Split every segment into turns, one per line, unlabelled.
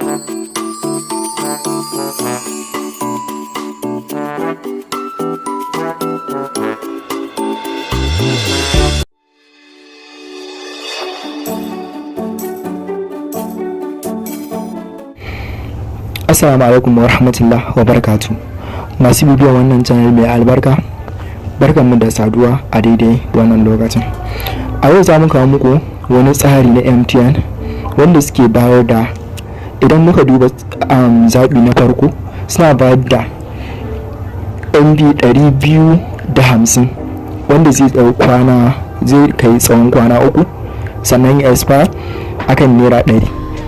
Assalamu alaikum wa rahmatullah wa barakatu. Masu bibiyar wannan channel mai albarka, barkanmu da saduwa a daidai wannan lokacin. A yau za mu kawo muku wani tsari na MTN wanda suke bayar da, idan muka duba zaɓi na farko, suna bayar da MB 250 wanda zai ɗau kwana, zai kai tsawon kwana 3, sannan ya expire akan naira 100.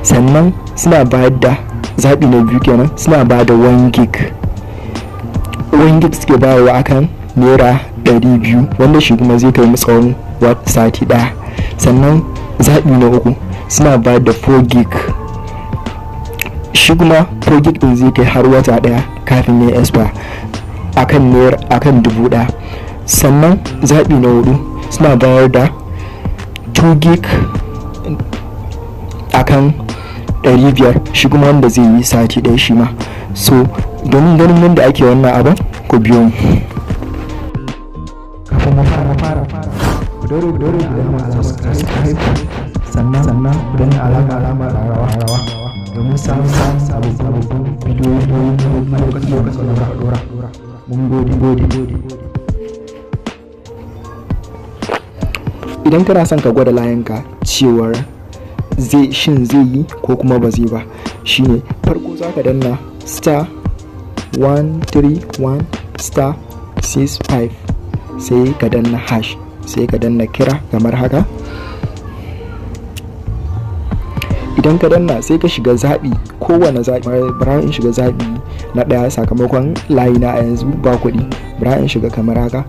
Sannan suna bayar da zaɓi na biyu kenan, suna ba da 1 gig, 1 gig suke bayarwa akan naira 200, wanda shi kuma zai kai tsawon sati ɗaya. Sannan zaɓi na uku, suna ba da 4 gig, shi kuma 4 gig ɗin zai kai har wata ɗaya kafin ya expire akan naira, akan 1000. Sannan zaɓi na hudu, suna bayar da 2 gig akan 500, shi kuma wanda zai yi sati ɗaya shi ma. So domin ganin yadda ake wannan abin, ku biyo mu. Kafin mu fara, ku daure, ku daure, ku danna alamar subscribe, sannan ku danna alamar rawa rawa domin samun sababbin bidiyoyi lokacin lokacin da muka dora. Mun gode, gode. Idan kana son ka gwada layinka cewar zai, shin zai yi ko kuma ba zai ba, shine farko za ka danna *131*65, sai ka danna hash, sai ka danna kira kamar haka. Idan ka danna, sai ka shiga zaɓi, kowane zaɓi. Bara in shiga zaɓi na ɗaya, sakamakon layi na a yanzu ba kuɗi. Bara in shiga kamar haka,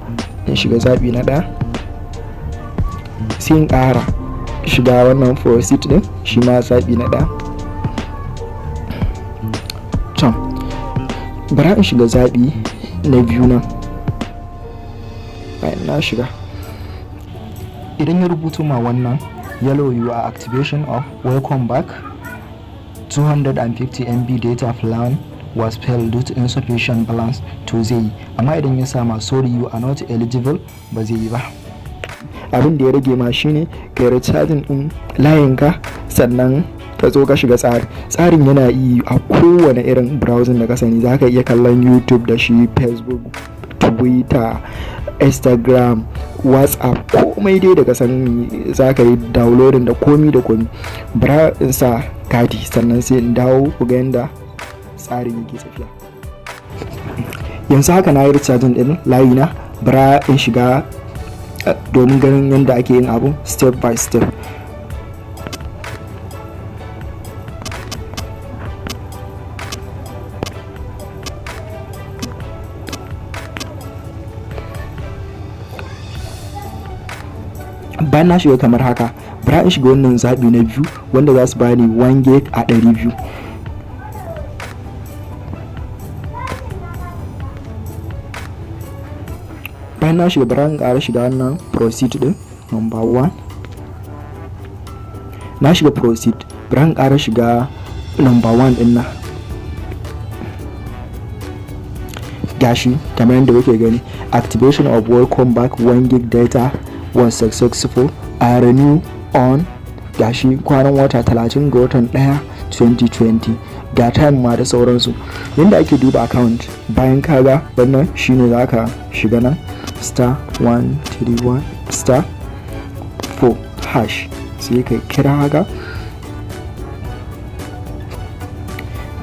in shiga zaɓi na ɗaya, sai in ƙara shiga wannan proceed din, shi ma zaɓi na ɗaya can. Bara in shiga zaɓi na biyu nan. Bayan na shiga, idan ya rubuto ma wannan yellow, "Your activation of welcome back 250 MB data plan was failed due to insufficient balance," to zai yi. Amma idan ya sama "Sorry, you are not eligible," ba zai yi ba. Abin da ya rage ma shine kai recharging din layinka, sannan ka zo ka shiga tsari. Tsarin yana yi a kowane irin browsing da ka sani. Za ka iya kallon YouTube da shi, Facebook, Twitter, Instagram, WhatsApp, komai dai da ka sani za ka yi downloading da komi da komi. Bara in sa kati, sannan sai in dawo ku ga yadda tsarin yake tafiya. Yanzu haka na yi recharging din layina. Bara in shiga domin ganin yadda ake yin abu step by step. Bayan na shiga kamar haka, bara in shiga wannan zaɓi na biyu wanda za su bani 1 gig a 200. Bayan na shiga, bara in ƙara shiga wannan proceed din, number 1. Na shiga proceed, bara in ƙara shiga number 1 din nan. Gashi kamar yadda kuke gani, "Activation of welcome back 1 gig data was successful. I renew on," gashi kwanan wata 30 ga watan 1 2020, ga time ma da sauransu. Yadda ake duba account bayan ka ga wannan shine za ka shiga nan *131*4#, sai ka kira haka.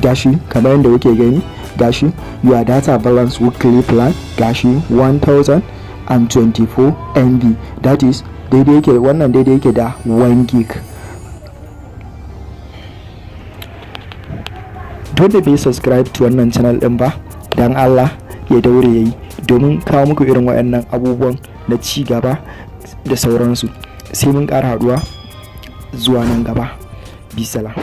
Gashi kamar yadda kuke gani, gashi "Your data balance weekly plan," gashi 1024 MB, that is daidai yake, wannan daidai yake da 1 gig. Dole bai subscribe to wannan channel din ba, dan Allah ya daure yayi, domin kawo muku irin waɗannan abubuwan na ci gaba da sauransu. Sai mun ƙara haɗuwa zuwa nan gaba. Bissalam.